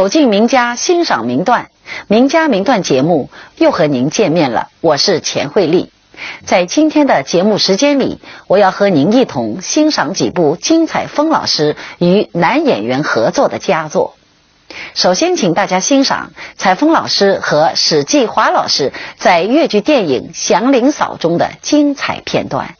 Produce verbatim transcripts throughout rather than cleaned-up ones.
走进名家，欣赏名段，名家名段节目又和您见面了，我是钱慧丽。在今天的节目时间里，我要和您一同欣赏几部金采风老师与男演员合作的佳作。首先，请大家欣赏采风老师和史继华老师在越剧电影《祥林嫂》中的精彩片段。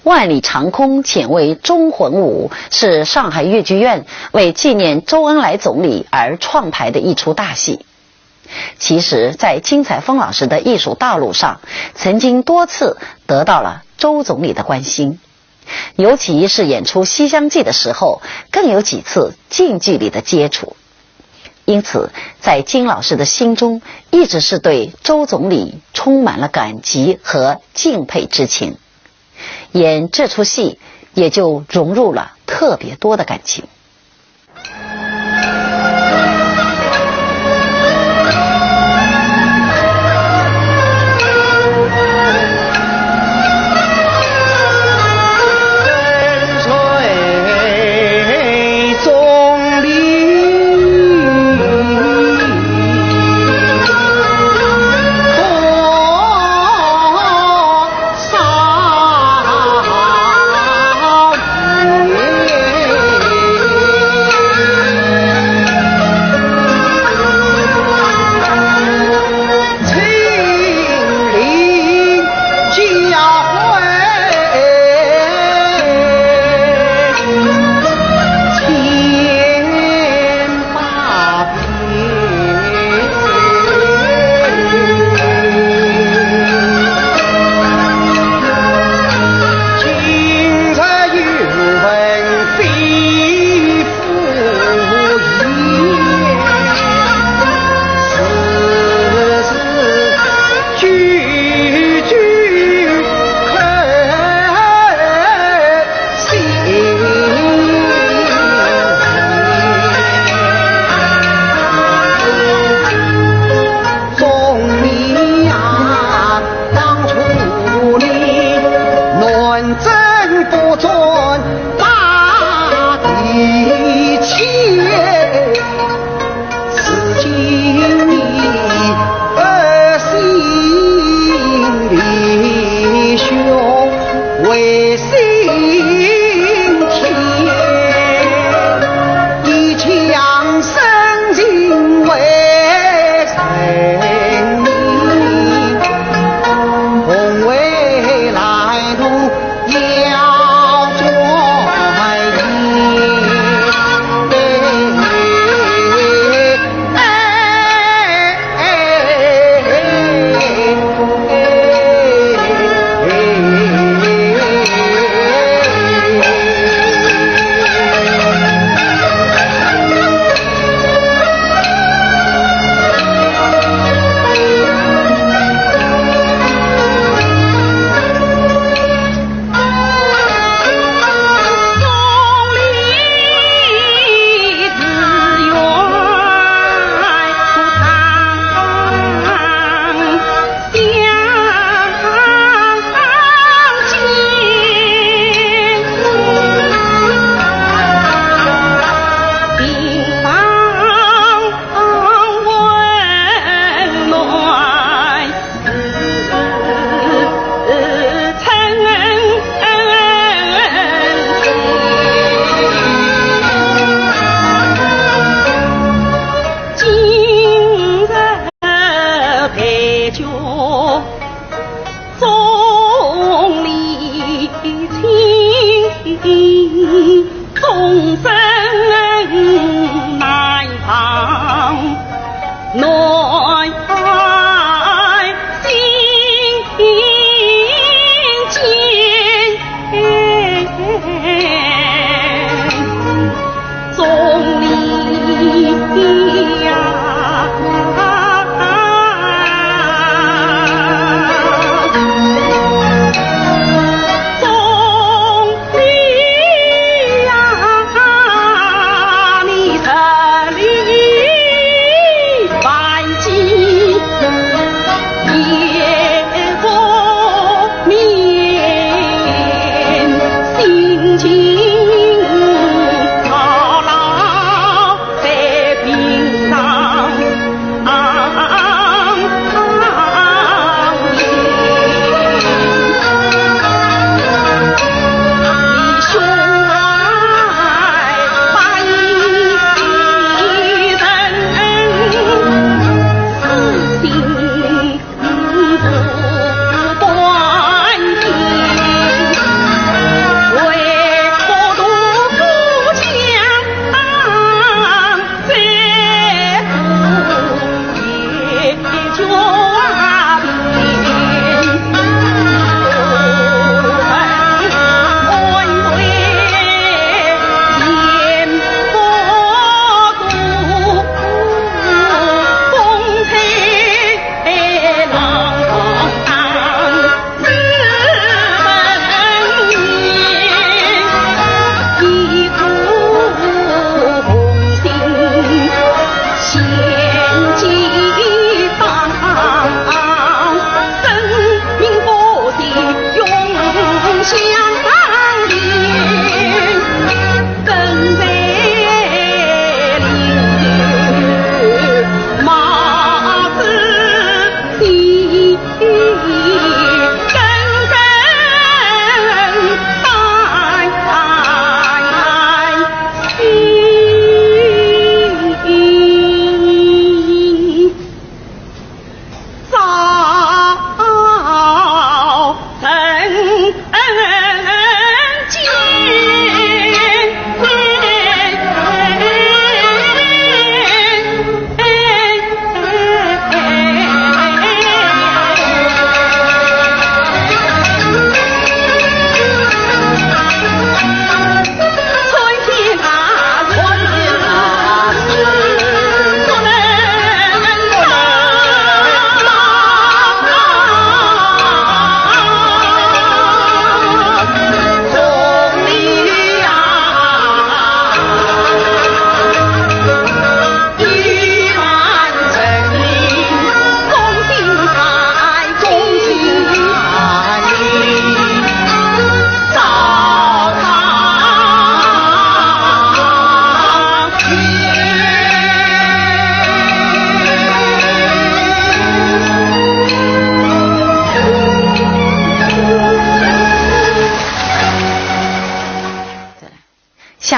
《万里长空》《潜为忠魂舞》是上海越剧院为纪念周恩来总理而创排的一出大戏。其实，在金采风老师的艺术道路上，曾经多次得到了周总理的关心，尤其是演出《西厢记》的时候，更有几次近距离的接触。因此，在金老师的心中，一直是对周总理充满了感激和敬佩之情。演这出戏也就融入了特别多的感情。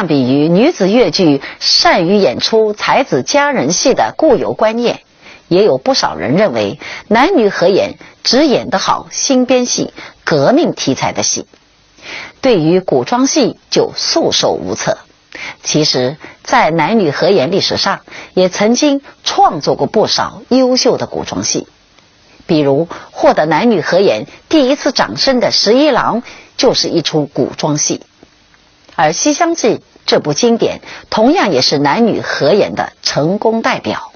比于女子越剧善于演出才子佳人戏的固有观念，也有不少人认为男女合演只演得好新编戏、革命题材的戏，对于古装戏就束手无策。其实，在男女合演历史上，也曾经创作过不少优秀的古装戏，比如获得男女合演第一次掌声的《十一郎》就是一出古装戏。而《西厢记》这部经典同样也是男女合演的成功代表。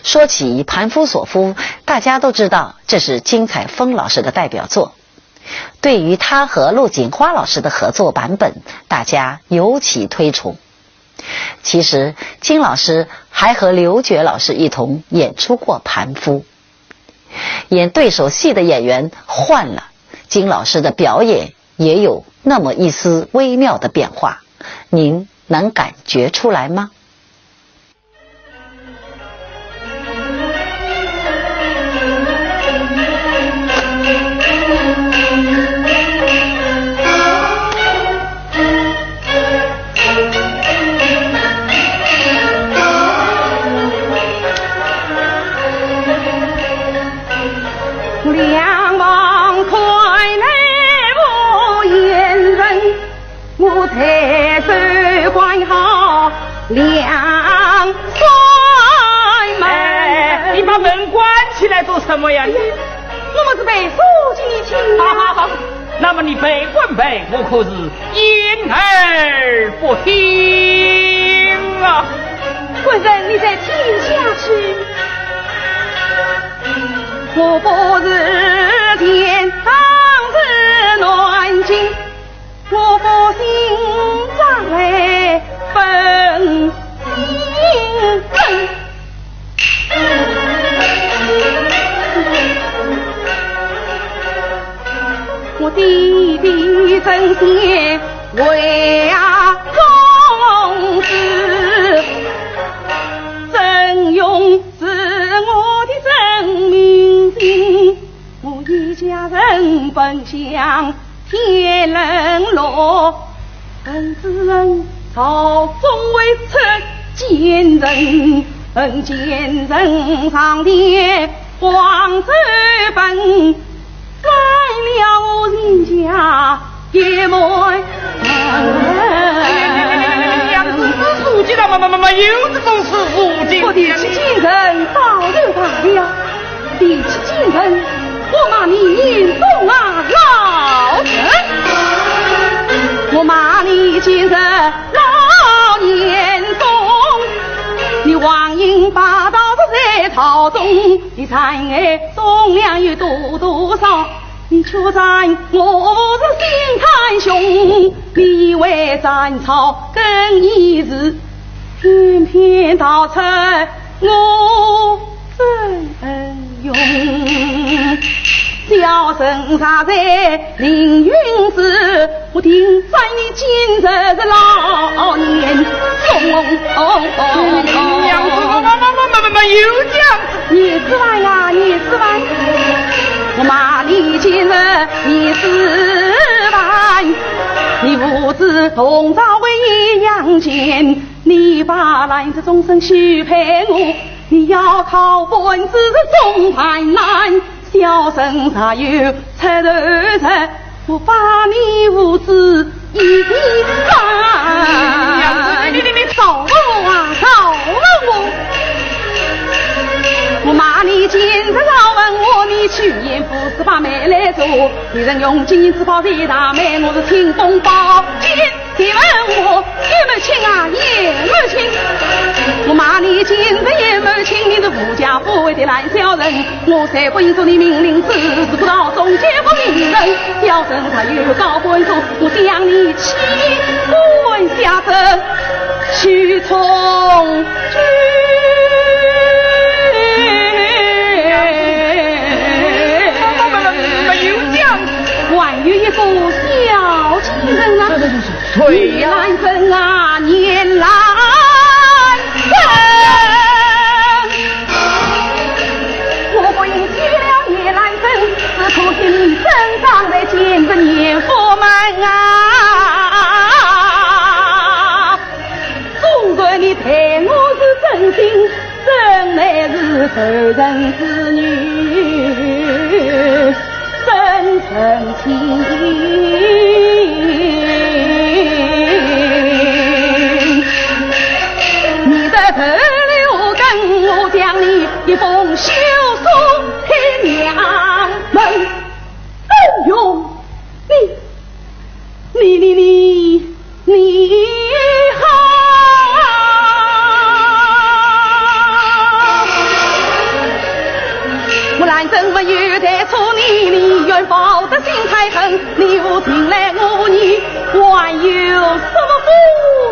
说起《盘夫索夫》，大家都知道这是金采风老师的代表作。对于他和陆锦花老师的合作版本，大家尤其推崇。其实，金老师还和刘珏老师一同演出过《盘夫》。演对手戏的演员换了，金老师的表演也有那么一丝微妙的变化，您能感觉出来吗？哎，你把门关起来做什么呀？哎呀，我们是陪书进去。好好好，那么你陪不陪，我可是掩耳不听啊。官人，你再听下去。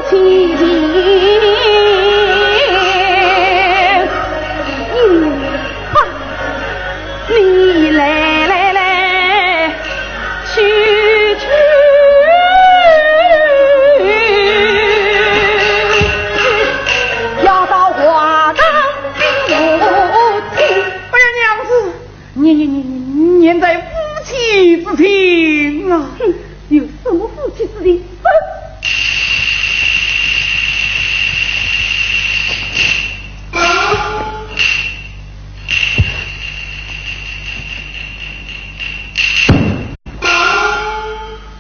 嗯，啊，你来来来，去去，要到花堂听我听。哎呀，娘子，你你你你念在夫妻之情啊！哼，有什么夫妻之情？哼！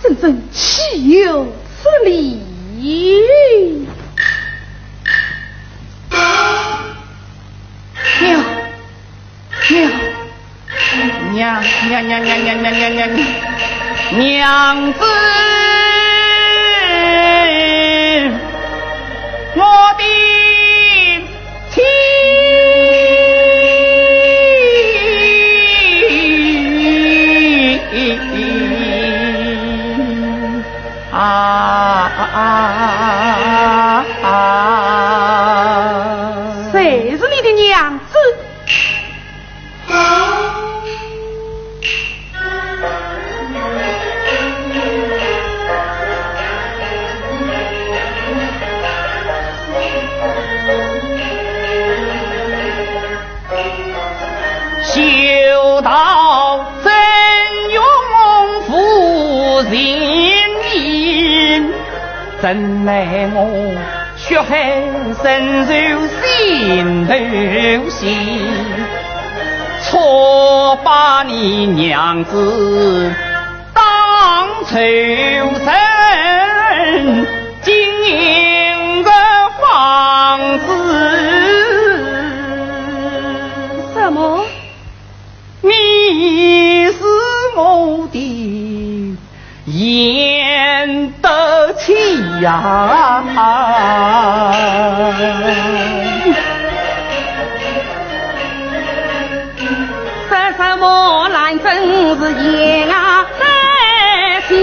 真正岂有此理！娘，娘，娘，娘子，我的 啊啊啊啊！谁是你的娘子？ 修道真用夫人命，怎奈我血海深仇心头细，错把你娘子 当仇人，经营个房子。什么？你是我的 言得起呀。说什么兰贞是言啊在先，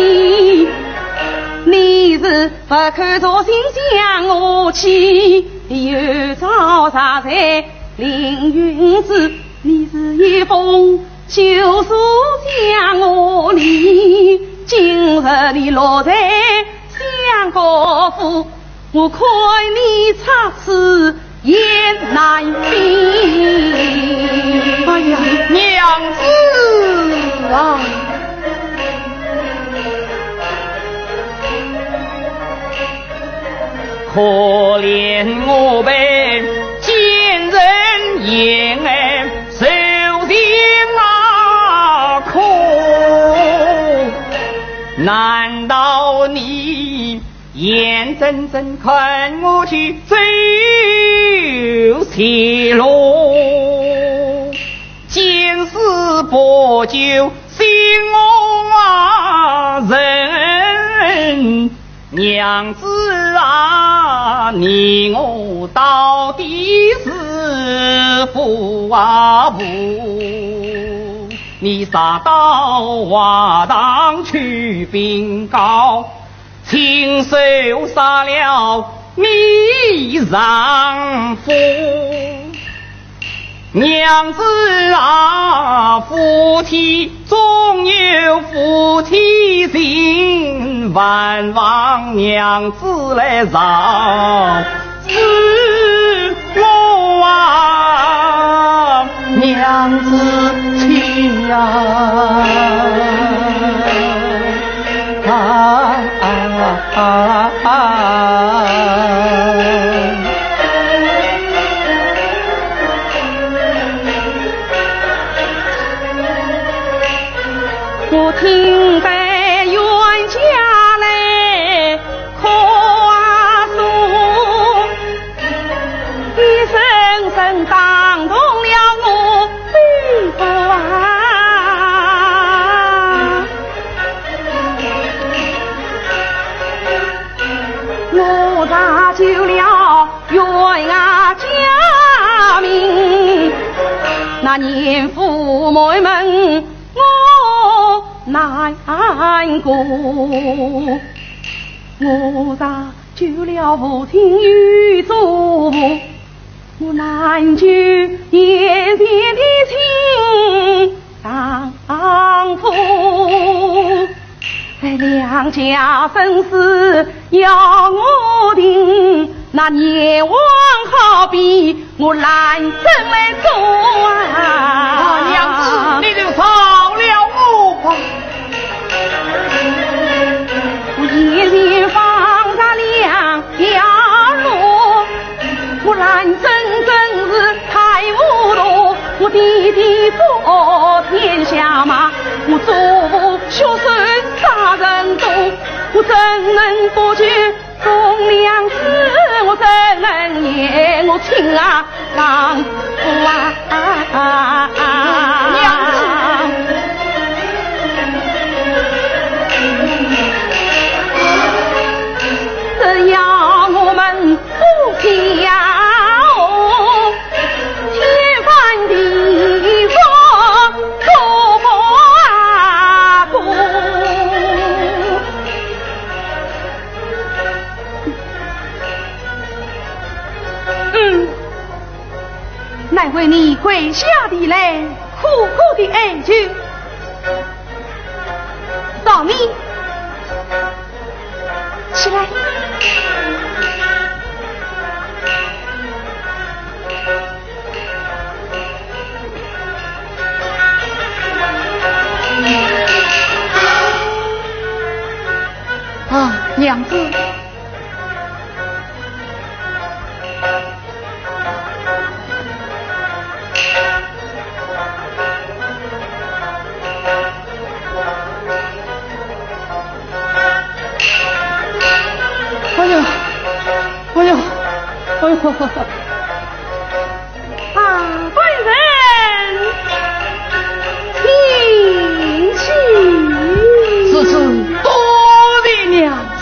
你是不肯做心将我妻，又招啥在凌云志，你是一封 旧书将我离，今日你落在相国府，我看你插翅也难飞。哎呀，娘子啊！ 可怜我辈奸人言爱受尽啊苦，难道你眼睁睁看我去走邪路？见死不救，心我啊人 娘子啊，你我到底是夫啊妇？你常到花堂去禀告，亲手杀了你丈夫。 娘子啊，夫妻总有夫妻情，还望娘子来饶恕我啊，娘子妻呀！啊啊啊！ 我听得冤家来哭诉，你深深打动了我的心啊。 我搭救了冤家家命，那年父母们我难过。我搭有了父亲有祖母，我难救眼前的亲丈夫。哎，两家生死要我定，那阎王好比 我拦阵来做啊！啊，娘子，你就饶了我吧。我眼前放着两条路，我拦阵真是太糊涂。我爹爹做天下马，我祖父血手杀人多，我怎能不救 忠良子，我怎能言我亲啊丈夫啊？娘子，只要我们夫妻呀，哦，天翻地覆，做不啊不。 嗯，难为你跪下地来，苦苦地哀求。少年，起来。 啊，娘子。哎呀，哎呀，哎呀！ 啊，官人，请起。如此多谢娘子。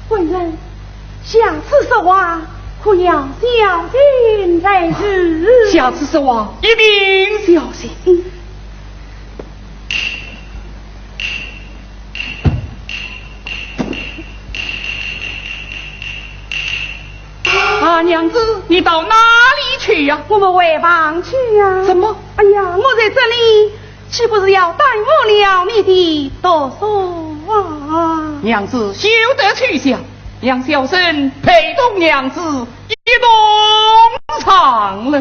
官人，下次说话可要小心才是。下次说话一定小心。嗯。 啊，娘子，你到哪里去呀？我们回房去呀。怎么？哎呀，我在这里，岂不是要耽误了你的读书啊？娘子休得取笑，让小生陪同娘子一同上路。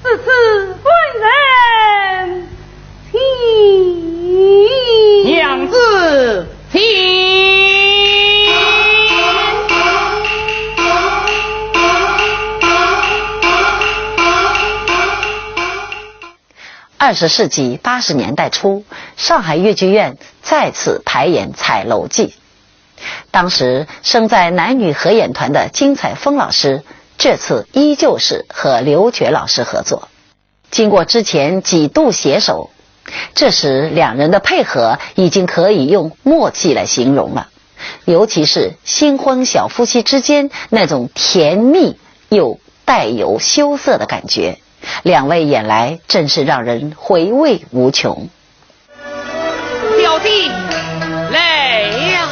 如此官人，请。娘子，请。二十世纪八十年代初，上海越剧院再次排演《彩楼记》。 当时身在男女合演团的金彩峰老师，这次依旧是和刘珏老师合作。经过之前几度携手，这时两人的配合已经可以用默契来形容了。尤其是新婚小夫妻之间那种甜蜜又带有羞涩的感觉，两位演来真是让人回味无穷。 小姐，来呀！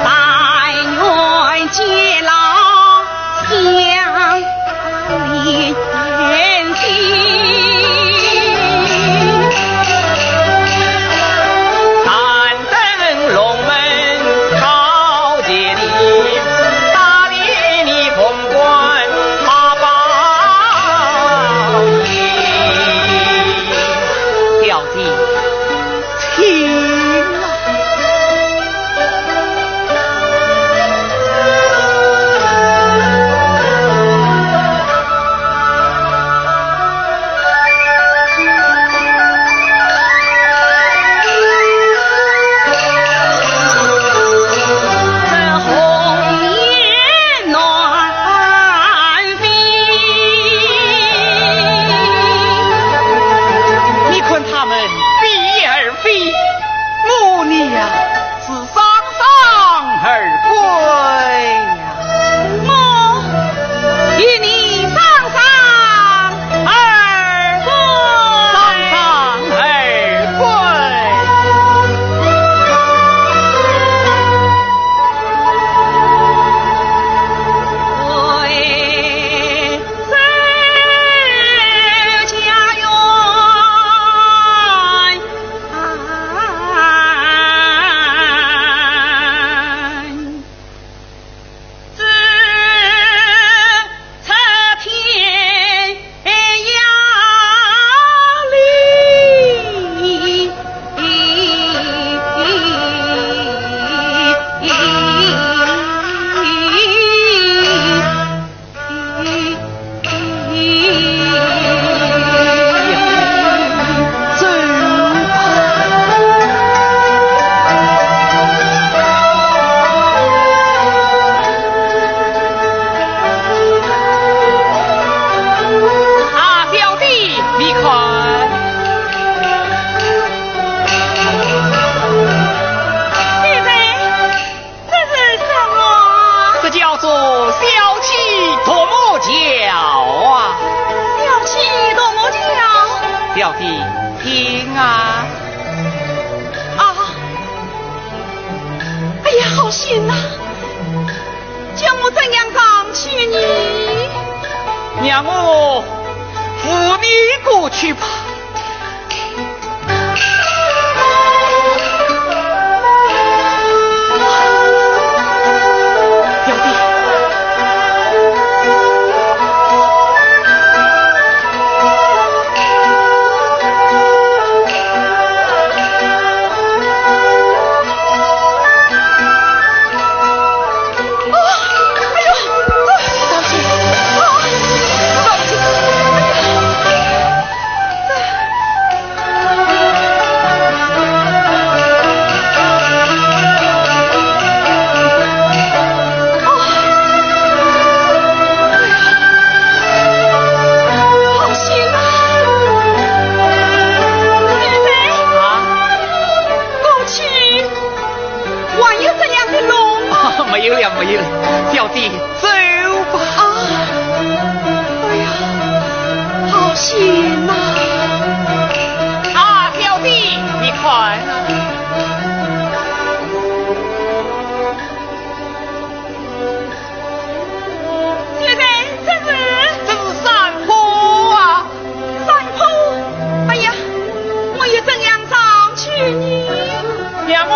但愿偕老相连心。但等龙门高接地，大礼你凤冠花宝剑。表弟， 听啊。这红颜难飞。你看他们比而 非，我娘是双双而归呀。我与你双双而归。双双而归。回 家园。啊，表弟，你看。这是什么？这叫做小鸡啄木鸟啊。小鸡啄木鸟？表弟，听啊。啊！哎呀，好险呐！叫我怎样上去呢？让我扶你过去吧。 表弟。哦，哎呦，哦，当心，哦，当心，哎呀。 好险啊！妹妹，啊？过去还有这样的龙吗？没有了，没有了，表弟， 走吧。啊，哎呀，好险呐！啊，表弟，你看啊。现在这是？这是山坡啊。 山坡，哎呀，我又怎样上去呢？让我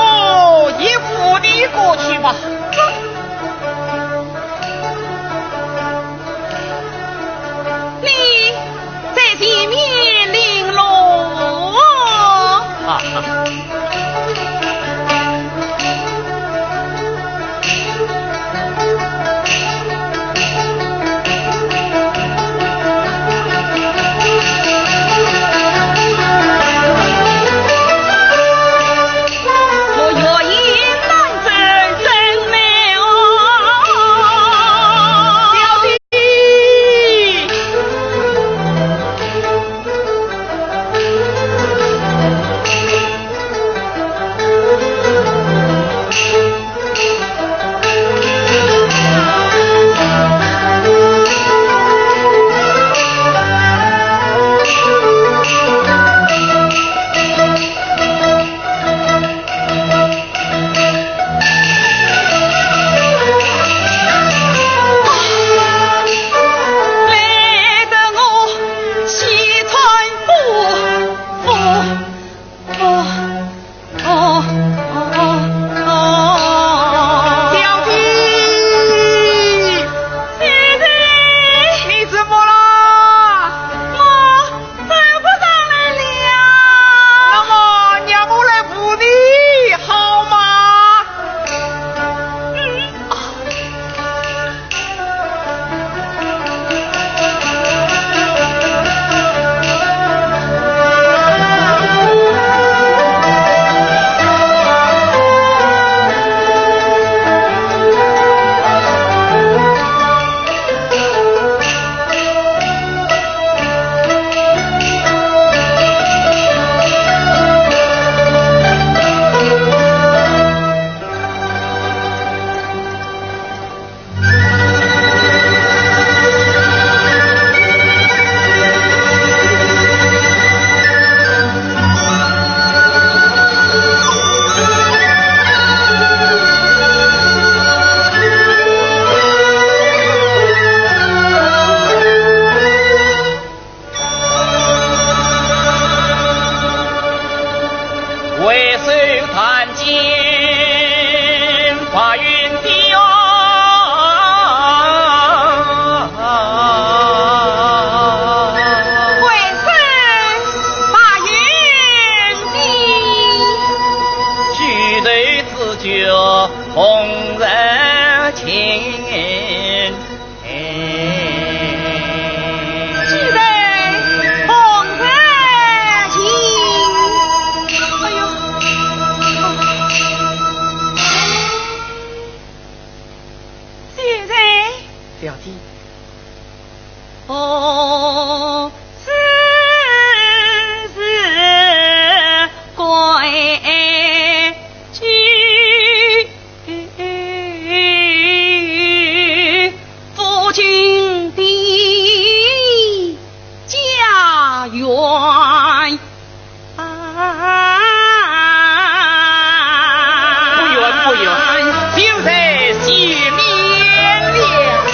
也扶你过去吧。你在前面领红日情。 既然红日情，哎呦，既然，小姐。哦，此事关 夫君的家园。不远不远，就在前面了。 小姐。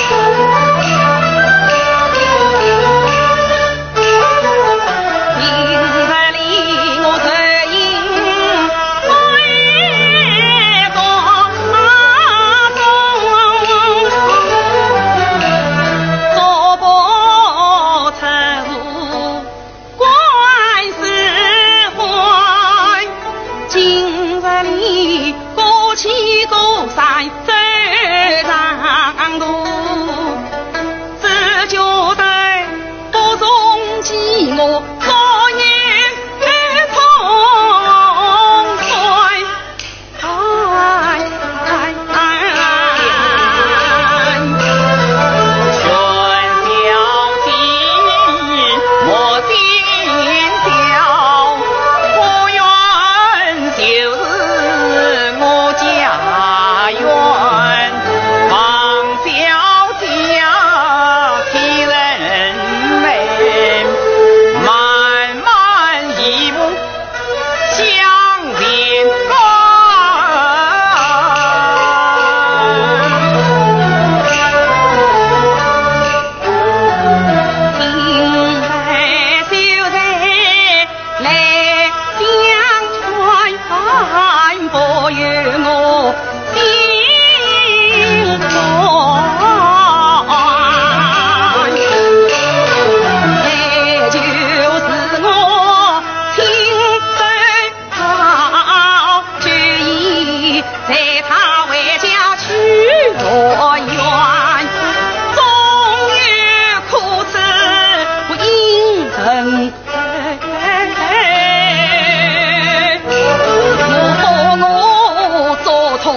走，走。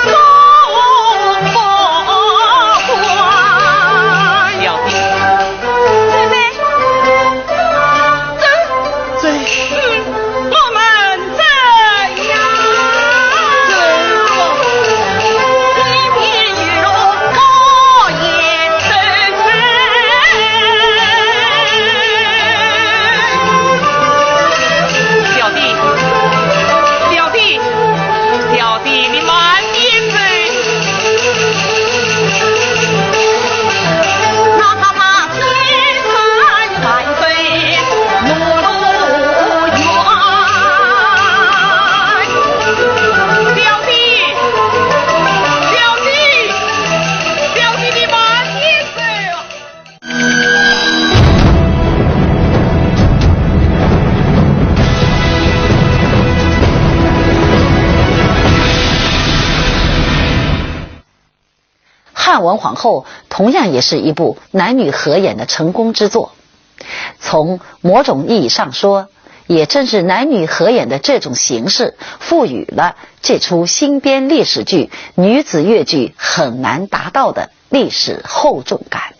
走。嗯，我们走呀。走。 小弟，小弟，小弟，你慢点走。小弟，小弟，小弟，你慢点走。 汉文皇后同样也是一部男女合演的成功之作。从某种意义上说，也正是男女合演的这种形式，赋予了这出新编历史剧女子越剧很难达到的历史厚重感。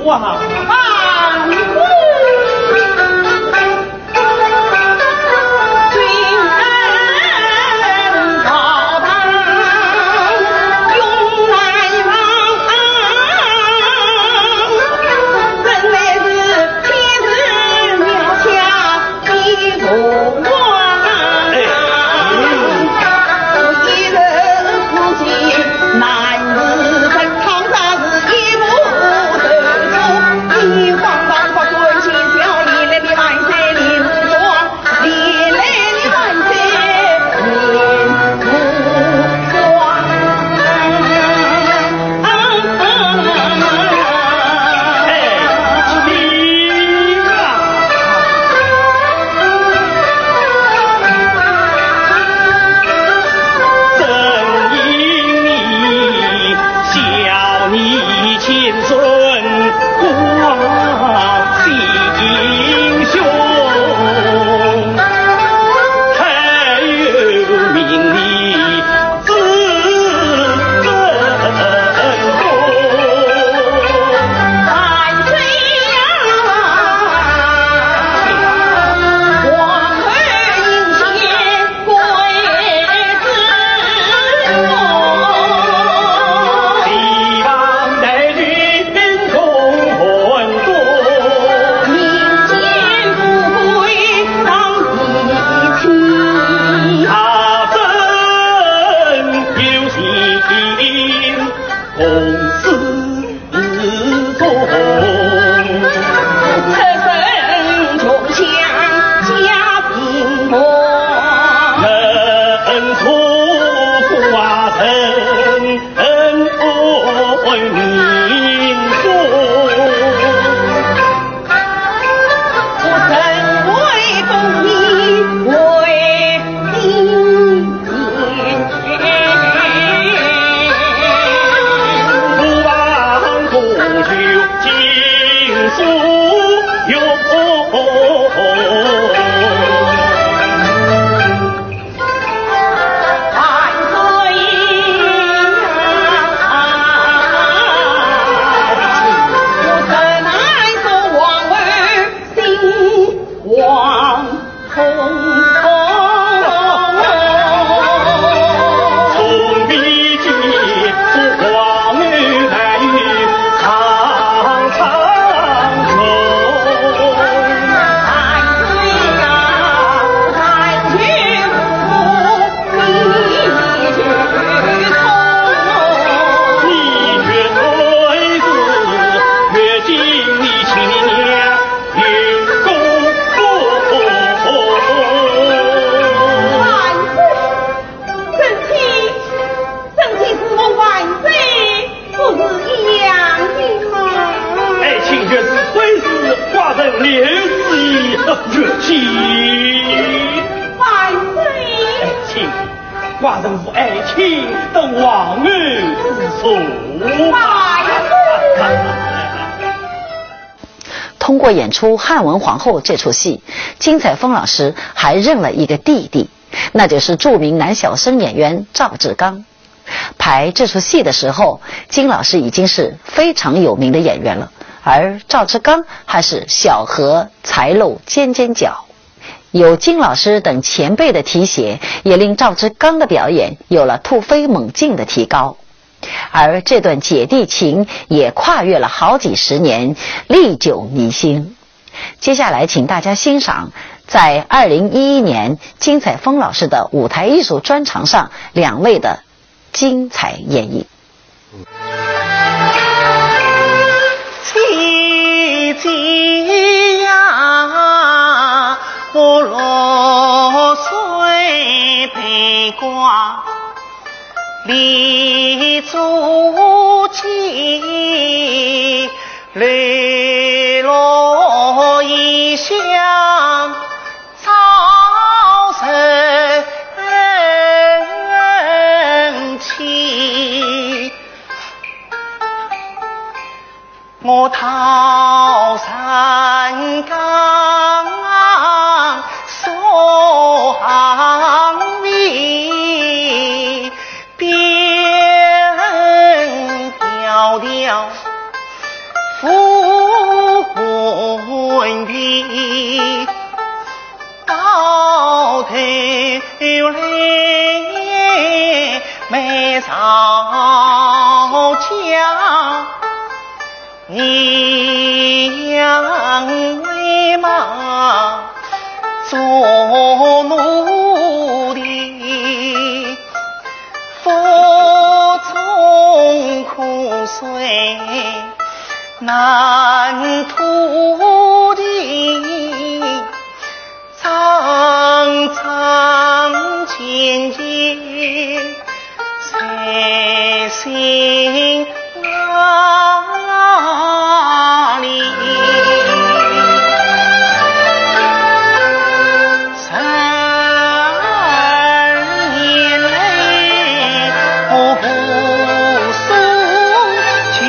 哇！万岁！正卿，正卿是我万岁，不是一样的吗？爱卿越是推辞，寡人略施一决。万岁！爱卿，寡人无爱卿的王后之罪。万岁！通过演出《汉文皇后》这出戏，金采风老师还认了一个弟弟，那就是著名男小生演员赵志刚。排这出戏的时候，金老师已经是非常有名的演员了，而赵志刚还是小荷才露尖尖角。有金老师等前辈的提携，也令赵志刚的表演有了突飞猛进的提高。而这段姐弟情也跨越了好几十年，历久弥新。接下来，请大家欣赏在二零一一年金采风老师的舞台艺术专场上两位的精彩演绎。姐姐呀，我落水悲挂 离足迹，泪落异乡遭人弃。 我桃山岗双尾，边迢迢不问的，到头来没吵架。 你养为马做奴的，腹中苦水难吐的， 桩桩件件在心啊里。十二年来我不松劲。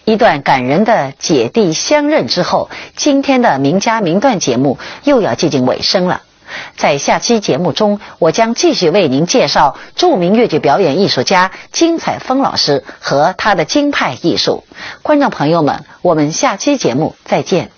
一段感人的姐弟相认之后，今天的名家名段节目又要接近尾声了。在下期节目中，我将继续为您介绍著名越剧表演艺术家金彩峰老师和他的京派艺术。观众朋友们，我们下期节目再见。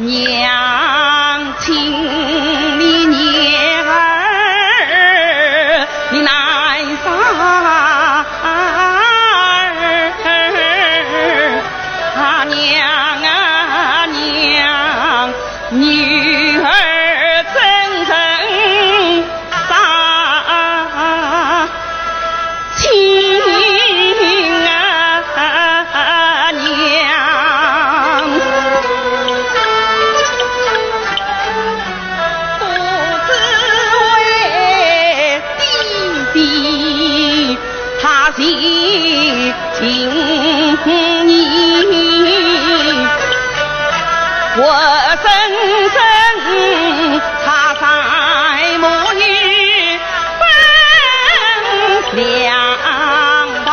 娘亲，你念儿，你难上儿啊，娘啊娘，女儿怎忍 伤心啊娘，不知为爹爹他是 情意，我深深插在母女分两旁。